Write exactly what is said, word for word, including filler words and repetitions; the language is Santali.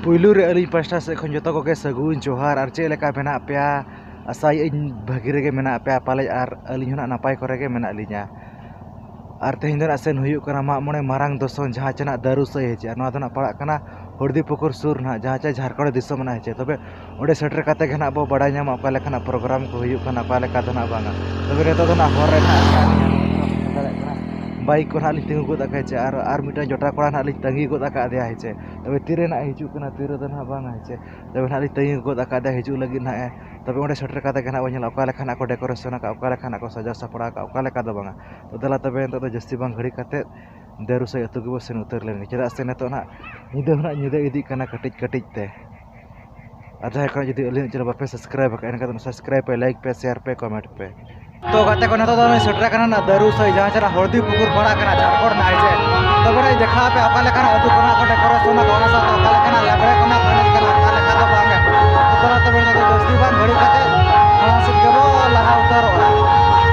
ᱯᱩᱭᱞᱩ ᱨᱮ ᱟᱹᱞᱤᱧ ᱯᱟᱥᱴᱟ ᱥᱮᱫ ᱠᱷᱚᱱ ᱡᱚᱛᱚ ᱠᱚᱜᱮ ᱥᱟᱹᱜᱩᱱ ᱡᱚᱦᱟᱨ᱾ ᱟᱨ ᱪᱮᱫ ᱞᱮᱠᱟ ᱢᱮᱱᱟᱜ ᱯᱮᱭᱟ? ᱟᱥᱟᱭᱮᱫ ᱟᱹᱧ ᱵᱷᱟᱹᱜᱤ ᱨᱮᱜᱮ ᱢᱮᱱᱟᱜ ᱯᱮᱭᱟ ᱯᱟᱞᱮ, ᱟᱨ ᱟᱹᱞᱤᱧ ᱦᱚᱸ ᱱᱟᱜ ᱱᱟᱯᱟᱭ ᱠᱚᱨᱮ ᱜᱮ ᱢᱮᱱᱟᱜ ᱞᱤᱧᱟ᱾ ᱟᱨ ᱛᱮᱦᱮᱧ ᱫᱚ ᱱᱟᱜ ᱥᱮᱱ ᱦᱩᱭᱩᱜ ᱠᱟᱱᱟ ᱢᱟᱜ ᱢᱚᱬᱮ ᱢᱟᱨᱟᱝ ᱫᱚᱥᱚᱱ, ᱡᱟᱦᱟᱸ ᱪᱮ ᱱᱟᱜ ᱫᱟᱹᱨᱩ ᱥᱟᱹᱭ ᱦᱮᱸᱪᱮ, ᱟᱨ ᱱᱚᱣᱟ ᱫᱚ ᱱᱟᱜ ᱯᱟᱲᱟᱜ ᱠᱟᱱᱟ ᱦᱚᱲᱫᱤ ᱯᱩᱠᱩᱨ ᱥᱩᱨ ᱱᱟᱜ, ᱡᱟᱦᱟᱸ ᱪᱮ ᱡᱷᱟᱲᱠᱷᱚᱸᱰ ᱫᱤᱥᱚᱢ ᱢᱮᱱᱟᱜᱼᱟ ᱦᱮᱸᱪᱮ᱾ ᱛᱚᱵᱮ ᱚᱸᱰᱮ ᱥᱮᱴᱮᱨ ᱠᱟᱛᱮ ᱜᱮ ᱱᱟᱜ ᱵᱚ ᱵᱟᱲᱟᱭ ᱧᱟᱢᱟ ᱚᱠᱟ ᱞᱮᱠᱟᱱᱟᱜ ᱯᱨᱳᱜᱨᱟᱢ ᱠᱚ ᱦᱩᱭᱩᱜ ᱠᱟᱱᱟ, ᱚᱠᱟ ᱞᱮᱠᱟ ᱫᱚ ᱱᱟᱜ ᱵᱟᱝᱟ᱾ ᱛᱚᱵᱮ ᱱᱤᱛᱚᱜ ᱫᱚ ᱱᱟᱜ ᱦᱚᱨ ᱨᱮ ᱱᱟᱜ ᱫᱟᱲᱮᱭᱟᱜ ᱠᱟᱱᱟ, ᱵᱟᱭᱤᱠ ᱠᱚ ᱱᱟᱜ ᱞᱤᱧ ᱛᱤᱸᱜᱩ ᱜᱚᱫ ᱟᱠᱟᱫ ᱦᱮᱸᱪᱮ, ᱟᱨ ᱟᱨ ᱢᱤᱫᱴᱟᱝ ᱡᱚᱴᱟᱣ ᱠᱚᱲᱟ ᱱᱟᱜ ᱞᱤᱧ ᱛᱟᱺᱜᱤ ᱜᱚᱫ ᱟᱠᱟᱫᱮᱭᱟ ᱦᱮᱸᱪᱮ᱾ ᱛᱚᱵᱮ ᱛᱤᱨᱮ ᱱᱟᱜ ᱦᱤᱡᱩᱜ ᱠᱟᱱᱟ, ᱛᱤᱨᱮ ᱫᱚ ᱱᱟᱜ ᱵᱟᱝᱟ ᱦᱮᱸᱪᱮ᱾ ᱛᱚᱵᱮ ᱱᱟᱜ ᱞᱤᱧ ᱛᱟᱺᱜᱤ ᱜᱚᱫ ᱟᱠᱟᱫᱮᱭᱟ, ᱦᱤᱡᱩᱜ ᱞᱟᱹᱜᱤᱫ ᱱᱟᱜ ᱮ᱾ ᱛᱚᱵᱮ ᱚᱸᱰᱮ ᱥᱮᱴᱮᱨ ᱠᱟᱛᱮ ᱜᱮ ᱱᱟᱜ ᱵᱚᱱ ᱧᱮᱞᱟ ᱚᱠᱟ ᱞᱮᱠᱟᱱᱟᱜ ᱠᱚ ᱰᱮᱠᱳᱨᱮᱥᱚᱱ ᱟᱠᱟᱫ, ᱚᱠᱟ ᱞᱮᱠᱟᱱᱟᱜ ᱠᱚ ᱥᱟᱡᱟᱣ ᱥᱟᱯᱲᱟᱣ ᱟᱠᱟᱫ, ᱚᱠᱟ ᱞᱮᱠᱟ ᱫᱚ ᱵᱟᱝᱟ᱾ ᱛᱚ ᱫᱮᱞᱟ ᱛᱚᱵᱮ ᱱᱤᱛᱚᱜ ᱫᱚ ᱡᱟᱹᱥᱛᱤ ᱵᱟᱝ ᱜᱷᱟᱹᱲᱤ ᱠᱟᱛᱮ ᱫᱟᱹᱨᱩ ᱥᱟᱹᱭ ᱟᱹᱛᱩ ᱜᱮᱵᱚ ᱥᱮᱱ ᱩᱛᱟᱹᱨ ᱞᱮᱱ ᱜᱮ, ᱪᱮᱫᱟᱜ ᱥᱮ ᱱᱤᱛᱚᱜ ᱱᱟᱜ ᱧᱤᱫᱟᱹ ᱦᱚᱸ ᱱᱟᱜ ᱧᱤᱫᱟᱹ ᱤᱫᱤᱜ ᱠᱟᱱᱟ ᱠᱟᱹᱴᱤᱡ ᱠᱟᱹᱴᱤᱡ ᱛᱮ᱾ ᱟᱨ ᱡᱟᱦᱟᱸᱭ ᱠᱚ ᱡᱩᱫᱤ ᱟᱹᱞᱤᱧᱟᱜ ᱪᱮᱱᱮᱞ ᱵᱟᱯᱮ ᱥᱟᱵᱥᱠᱨᱟᱭᱤᱵ ᱟᱠᱟᱫ, ᱮᱱᱠᱷᱟᱱ ᱫᱚ ᱥᱟᱵᱥᱠᱨᱟᱭᱤᱵ ᱯᱮ, ᱞᱟᱭᱤᱠ ᱯᱮ, ᱥᱮᱭᱟᱨ ᱯᱮ, ᱠᱚᱢᱮᱱᱴ ᱯᱮ᱾ ᱛᱚ ᱜᱟᱛᱮ ᱠᱚ, ᱱᱤᱛᱚᱜ ᱫᱚ ᱱᱚᱜᱼᱚᱭ ᱥᱮᱴᱮᱨ ᱟᱠᱟᱱᱟ ᱱᱟᱜ ᱫᱟᱹᱨᱩ ᱥᱟᱹᱭ, ᱡᱟᱦᱟᱸ ᱪᱮ ᱱᱟᱜ ᱦᱚᱲᱫᱤ ᱯᱩᱠᱩᱨ ᱯᱟᱲᱟᱜ ᱠᱟᱱᱟ, ᱡᱷᱟᱲᱠᱷᱚᱸᱰ ᱨᱮᱱᱟᱜ ᱦᱮᱸᱪᱮ᱾ ᱛᱚᱵᱮ ᱱᱟᱜ ᱫᱮᱠᱷᱟᱣ ᱟᱯᱮ ᱚᱠᱟ ᱞᱮᱠᱟᱱᱟᱜ ᱟᱹᱛᱩ ᱠᱚᱨᱮᱱᱟᱜ ᱠᱚ ᱰᱮᱠᱳᱨᱮᱥᱚᱱ ᱟᱠᱟᱫ, ᱚᱱᱟ ᱥᱟᱶᱛᱮ ᱚᱠᱟ ᱞᱮᱠᱟᱱᱟᱜ ᱞᱟᱜᱽᱲᱮ ᱠᱚ ᱱᱟᱜ ᱠᱚ ᱮᱱᱮᱡ ᱠᱟᱱᱟ, ᱚᱠᱟ ᱞᱮᱠᱟ ᱫᱚ ᱵᱟᱝ᱾ ᱛᱚ ᱫᱮᱞᱟ ᱛᱚᱵᱮ ᱱᱤᱛᱚᱜ ᱫᱚ ᱡᱟᱹᱥᱛᱤ ᱵᱟᱝ ᱜᱷᱟᱹᱲᱤ ᱠᱟᱛᱮ ᱱᱚᱣᱟ ᱥᱮᱫ ᱜᱮᱵᱚ ᱞᱟᱦᱟ ᱩᱛᱟᱹᱨᱚᱜᱼᱟ᱾